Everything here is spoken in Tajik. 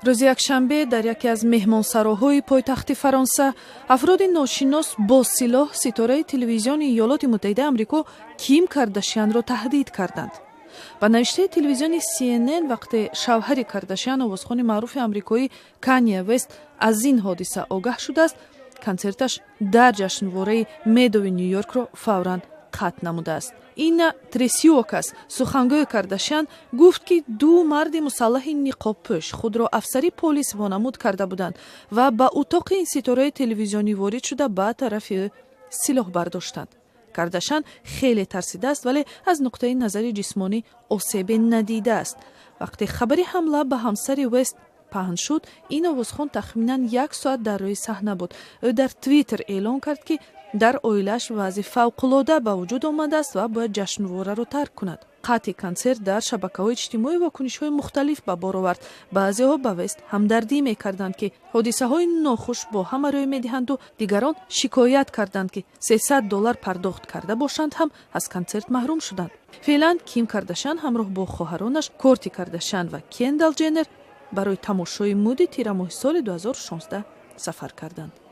Рӯзи якшанбе дар яке аз меҳмонсароҳои пойтахти Фаронса афроди ношинос бо силоҳ ситораи телевизиони Иёлоти Муттаҳидаи Амрико Ким Кардашианро таҳдид карданд. Ба навиштаи телевизиони CNN, вақте шавҳари Кардашиан, овозхони маъруфи амрикоӣ Канье Вест, аз ин ҳодиса огаҳ шудааст, консерташ дар ҷашнвораи Медови Ню-Йоркро фавран қатъ намудааст. Инна Тресиокас, сухангӯи Кардашиан, гуфт, ки ду марди мусаллаҳи ниқобпӯш худро афсари полис вонамуд карда буданд ва ба утоқи ин ситораи телевизионӣ ворид шуда, ба тарафи ӯ силоҳ бардоштанд. Кардашан хеле тарсидааст, вале аз нуқтаи назари ҷисмонӣ осебе надидааст. Вақте хабари ҳамла ба ҳамсари Вест паҳн шуд, ин овозхон тахминан як соат дар рӯи саҳна буд. Ӯ дар Твиттер эълон кард, ки дар оилааш вазъи фавқулода ба вуҷуд омадааст ва бояд ҷашнвораро тарк кунад. Қатъи консерт дар шабакаҳои иҷтимоӣ вокунишҳои мухталиф ба бор овард. Баъзеҳо ба Вест ҳамдардӣ мекарданд, ки ҳодисаҳои нохуш бо ҳама рӯй медиҳанду дигарон шикоят карданд, ки 300 доллар пардохт карда бошанд ҳам, аз консерт маҳрум шуданд. Феълан Ким Кардашан ҳамроҳ бо хоҳаронаш Кортни Кардашан ва Кендал Ҷеннер барои тамошои мӯди тирамоҳи соли 2016 сафар карданд.